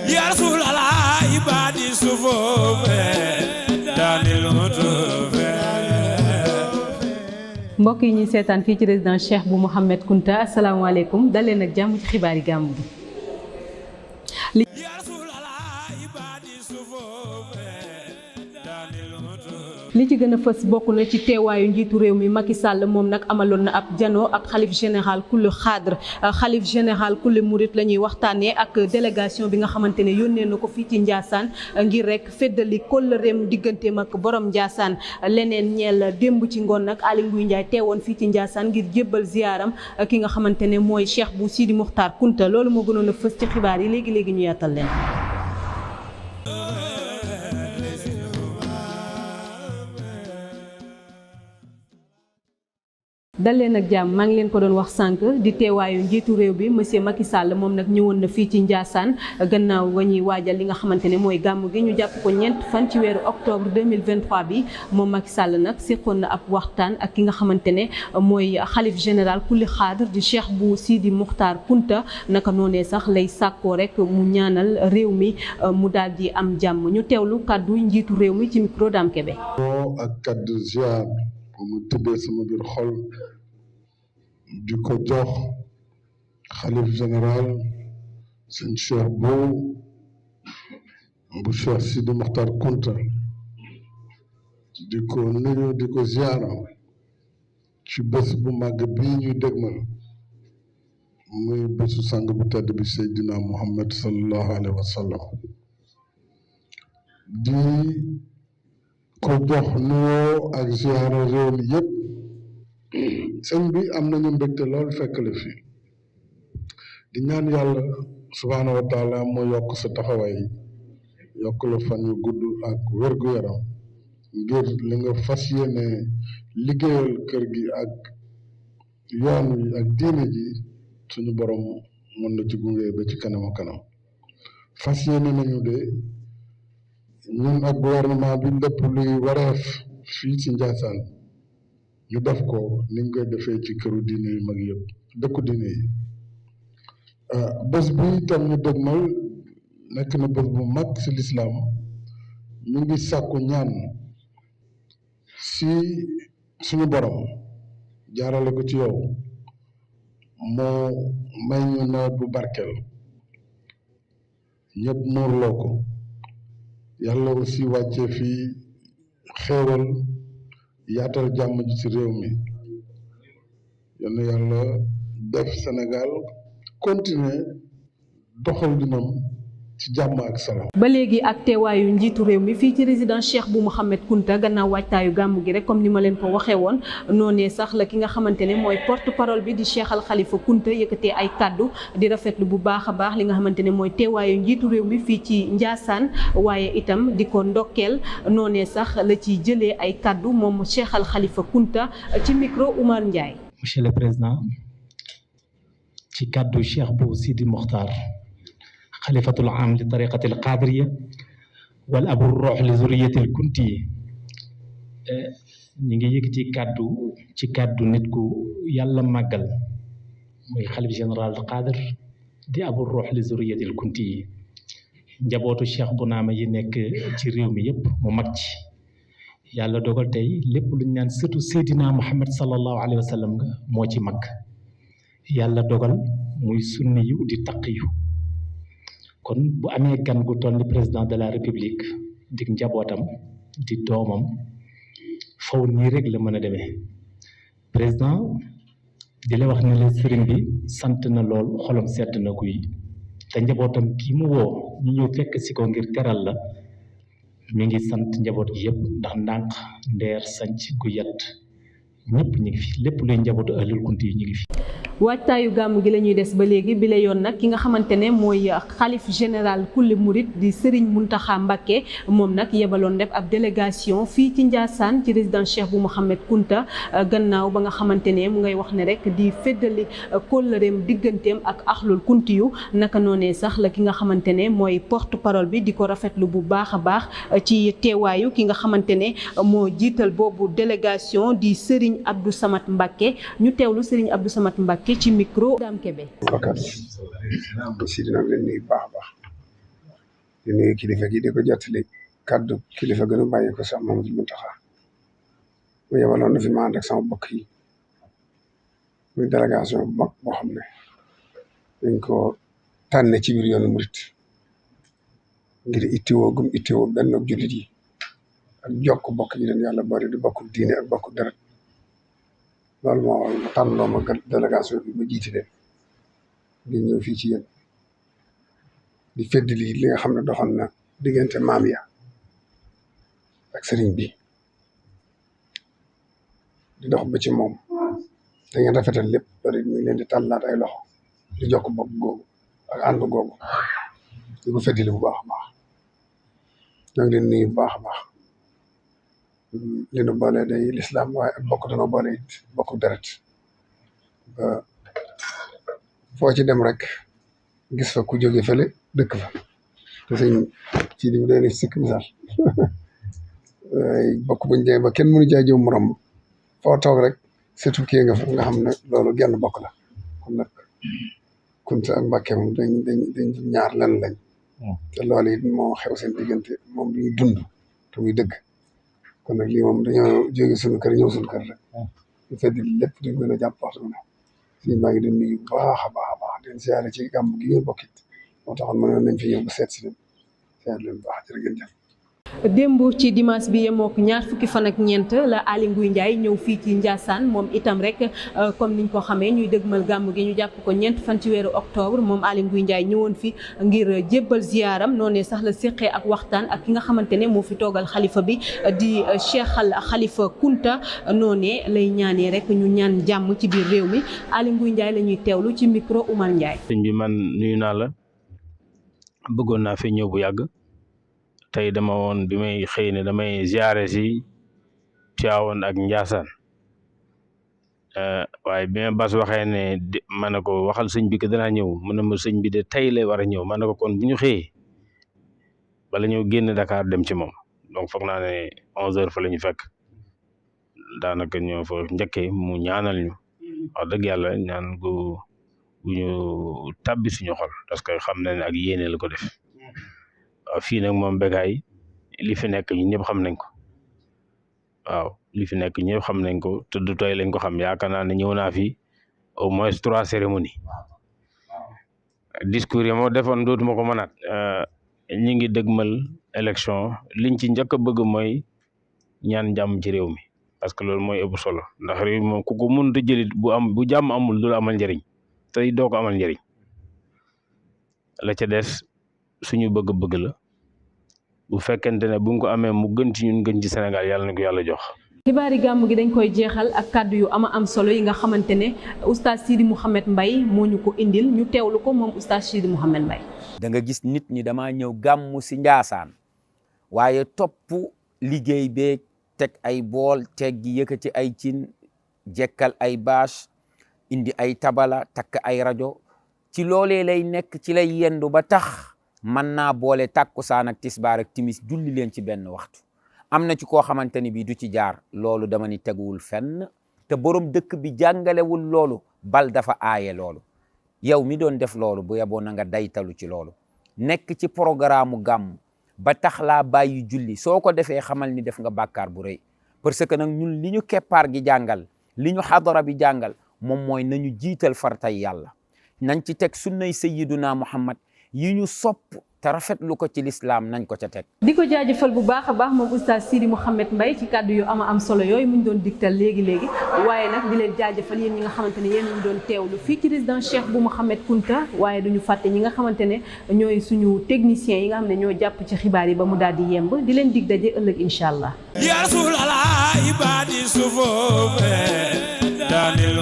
يا رسول الله عبادي صفوف دانil hutuf. mbokk yi ñuy seetaan fii ci résidence Cheikh bu Mouhamed Kunta asalaamaaleykum daleen ak jàmm ci xibaari gàmmu gi. li ci gën a fës bokk na ci teewaayu njiitu réew mi Macky Sall moom nag amaloon na ab janoo ak xalif général kulli xaadr xalif général kulli murit la ñuy waxtaanee ak délégation bi nga xamante ne yónnee na ko fii ci Ndiassane ngir rek feddali kóllëreem digganteem ak borom Ndiassane. leneen ñeel démb ci ngoon nag Aly Ngouille Ndiaye teewoon fii ci Ndiassane ngir jébbal ziyaaram ki nga xamante ne mooy Cheikh bu Sidi Mokhtar Kunta loolu moo gënoon a fës ci xibaar yi léegi ñu yaatal leen. dal leen ak jàmm maa ngi leen ko doon wax sànq di teewaayu njiitu réew bi monsieur Macky Sall moom nag ñëwoon na fii ci Ndiassane gannaaw wa ñuy waajal li nga xamante ne mooy gàmm gi ñu jàpp ko ñeent fan ci weeru octobre 2023 bi moom Macky Sall nag séqoon na ab waxtaan ak ki nga xamante ne mooy xalif général kulli xaadr di Cheikh bu Sidi Mokhtar Kunta naka noonee sax lay sàkkoo rek mu ñaanal réew mi mu daal di am jàmm ñu teewlu kàddu njiitu réew mi ci micro Dame Kébé. ak kàddu ziar bu mu tëddee sama biir xol di ko jox xalif général sëñ Cheikh bu Cheikh Sidi Mokhtar Kunta di ko nuyu di ko ziara ci bés bu màgg bii ñuy dégmal muy bésu sang bu tedd bi Seydina Muhammad sallallahu alayhi wa sallam di ko jox nuyoo ak ziara réew mi yépp sëñ bi am nañu mbégte lool fekk la fi di ñaan yàlla subhaanahu wa taala moo yokk sa taxawaay yokk la fan yu gudd ak wér-gu-yaram ngir li nga fas yéene liggéeyal kër gi ak yoon wi ak diine ji suñu borom mën na ci gunge ba ci kanam a kanam fas yéene nañu de ñun ak gouvernement bi lépp luy wareef fii ci Ndiassane ñu def ko niñ koy defee ci këru diine yu mag yëpp dëkku diine yi bés bi itam ñu dëgmal nekk na bés bu mag ci lislaam ñu ngi sàkku ñaan si suñu borom jaarale ko ci yow moo may ñu nawet bu barkeel ñëpp muurloo ko yàlla aussi wàccee fii xéewal yaatal jàmm ji ci réew mi yal na yàlla def Sénégal continuer doxal dinam ci jàmm ak salaam. ba léegi ak teewaayu njiitu réew mi fii ci résidence Cheikh bu Mouhamed Kunta gannaaw waajtaayu gàmmu gi rek comme ni ma leen ko waxee woon noonee sax la ki nga xamante ne mooy porte parole bi di Cheikh Al Khalifa Kunta yëkkatee ay kaddu di rafetlu bu baax a baax li nga xamante ne mooy teewaayu njiitu réew mi fii ci Ndiassane waaye itam di ko ndokkeel noonee sax la ci jëlee ay kaddu moom Cheikh Al Khalifa Kunta ci micro Oumar Ndiaye. Monsieur le Président ci kaddu Cheikh bu Sidi Mokhtar xalifatul am li tariqatil qadiriya wal abu ruux li zuriyatil kunti ñi ngi yëkkati ci kàddu nit ku yàlla màggal muy xalif général qadir di abu ruux li zuriyatil kunti yi njabootu cheikh bu naama yi nekk ci réew mi yépp mu mag ci yàlla dogal tey lépp luñ naan surtout Seydina Muhammad sallallahu alayhi wa sallam nga moo ci mag yàlla dogal muy sunni yu di taqiyu kon bu amee gan gu toll ni président de la république di njabootam di doomam faw nii rek la mën a demee président di la wax ne la sëriñ bi sant na lool xolam sedd na guy te njabootam kii mu woo ñu ñëw fekk si ko ngir teral la mi ngi sant njaboot gi yëpp ndax ndànk ndeer sanc gu yett ñëpp ñu ngi fi lépp luy njabootu ahlul kunti yi ñu ngi fi. waajtaayu gàmm gi la ñuy des ba léegi bi la yoon nag ki nga xamante ne mooy xalif général kulli murit di Serigne Mountakha Mbacké moom nag yebaloon def ab délégation fii ci Ndiassane ci résidence Cheikh bu Mouhamed Kunta gannaaw ba nga xamante ne mu ngay wax ne rek di feddali kóllëreem digganteem ak axlul kunti yu naka noonee sax la ki nga xamante ne mooy porte parole bi di ko rafetlu bu baax a baax ci teewaayu ki nga xamante ne moo jiital boobu délégation di Serigne Abdou Samad Mbacké ñu teewlu Serigne Abdou Samad Mbacké ci micro Dame Kébé. Bakar si dina leen nuyu baax a baax di nuyu kilifa gi di ko jottali kàddu kilifa gën a bàyyi ko sax Mamadou Mountakha mu yebaloon na fi ma ànd ak sama bokk yi muy délégation bu mag boo xam ne dañ ko tànne ci biir yoonu murit ngir ittiwoo gum ittiwoo benn ak jullit yi ak jokk bokk yi leen yàlla bari di bokk diine ak bokk deret loolu moo waral ma tànn loo ma délégation bi ma jiite leen ngir ñëw fii ci yéen di feddali li nga xam ne doxoon na diggante maam ya ak sëriñ bi di dox ba ci moom da ngeen rafetal lépp bari ñu ngi leen di tàllaat ay loxo di jokk bopp googu ak ànd googu di ko feddali bu baax a baax ñoo ngi leen nuyu bu baax a baax li nu boole day lislaam waaye ak bokk dana boole it bokk deret ba foo ci dem rek gis fa ku jóge fële dëkk fa te sëñ ci di doy na sikk misaal bokk buñ demee ba kenn mënu caa jëw morom foo toog rek surtout kii nga fa nga xam ne loolu genn bokk la kon nag Kunta ak Mbàkke moom dañ ñaar lan lañ te loolu it moo xew seen diggante moom bi ñu dund te muy dëgg kon nag lii moom dañoo jóge suñu kër ñëw suñu kër rek ñu feddi lépp di gën a jàpp waxtu ne fii maa ngi leen nuyu bu baax a baax a baax den siyaare ci gàmm gi ngeen bokkit moo taxoon mënoon nañ fi ñëw ba seet si leen siyaare leen bu baax jërë ngeen jëf démb ci dimanche bi yemook ñaar fukki fan ak ñeent la Aly Ngouille Ndiaye ñëw fii ci Ndiassane moom itam rek comme niñ ko xamee ñuy dëgmal gàmm gi ñu jàpp ko ñeent fan ci weeru octobre moom Aly Ngouille Ndiaye ñëwoon fi ngir jébbal ziyaaram noonee sax la séqee ak waxtaan ak ki nga xamante ne moo fi toogal xalifa bi di Cheikh Al Khalifa Kunta noonee lay ñaanee rek ñu ñaan jàmm ci biir réew mi Aly Ngouille Ndiaye la ñuy teewlu ci micro Oumar Ndiaye. sëñ bi man nuyu naa la bëggoon naa fi ñëw bu yàgg. tey dama woon bi may xëy ne damay ziare si Tivaouane ak Ndiassane waaye bi ma bas waxee ne ma ne ko waxal sëñ bi que danaa ñëw mu ne ma sëñ bi de tey lay war a ñëw ma ne ko kon bu ñu xëyee bala ñëw génn Dakar dem ci moom donc foog naa ne 11h fa la ñu fekk daanaka ñoo fa njëkkee mu ñaanal ñu wax dëgg yàlla ñaan gu ñu tàbbi suñu xol parce que xam na ne ak yéene la ko def. waaw fii nag moom Bécaye li fi nekk ñun ñëpp xam nañ ko waaw li fi nekk ñëpp xam nañ ko te du tey lañ ko xam yaakaar naa ne ñëw naa fi au moins 3 cérémonies discours yi moo defoon dootuma ko mënaat ñi ngi dëgmal élection liñ ci njëkk a bëgg mooy ñaan jàmm ci réew mi parce que loolu mooy ëpp solo ndax réew mi moom ku ko mënut a jëlit bu jàmm amul du la amal njëriñ tey doo ko amal njëriñ la ca des suñu bëgg-bëgg la bu fekkente ne bu ko amee mu gën ci ñun gën ci Sénégal yàlla na ko yàlla jox. xibaari gàmm gi dañ koy jeexal ak kàddu yu am solo yi nga xamante ne oustaz Sidi Mouhamed Mbaye moo ñu ko indil ñu teewlu ko moom oustaz Sidi Mouhamed Mbaye. da nga gis nit ñi damaa ñëw gàmmu si Ndiassane waaye topp liggéey beeg teg ay bool teg gi yëkkati ay cin jekkal ay bâche indi ay tabala takk ay rajo ci loolee lay nekk ci lay yendu ba tax. mën naa boole takkusaan ak tisbaar ak timis julli leen ci benn waxtu am na ci koo xamante ni bii du ci jaar loolu dama ni teguwul fenn te borom dëkk bi jàngalewul loolu bal dafa aaye loolu yow mi doon def loolu bu yeboo na nga daytalu ci loolu nekk ci programme gàmm ba tax laa bàyyi julli soo ko defee xamal ni def nga bàkkaar bu rëy parce que nag ñun li ñu keppaar gi jàngal li ñu xadara bi jàngal moom mooy nañu jiital fartay yàlla nañ ci teg sunnay sayyiduna Muhammad yi ñu sopp te rafetlu ko ci lislaam nañ ko ca teg. di ko jaajëfal bu baax a baax moom oustaz Sidi Mouhamed Mbaye ci kàddu yu am solo yooyu mu ñu doon digtal léegi waaye nag di leen jaajëfal yéen ñi nga xamante ne yéen ñu doon teewlu fii ci résidence Cheikh bu Mouhamed Kunta waaye duñu fàtte ñi nga xamante ne ñooy suñu techniciens yi nga xam ne ñoo jàpp ci xibaar yi ba mu daal di yemb di leen dig daje ëllëg incha allah. ya rasulallah ibadi sufoofe daanil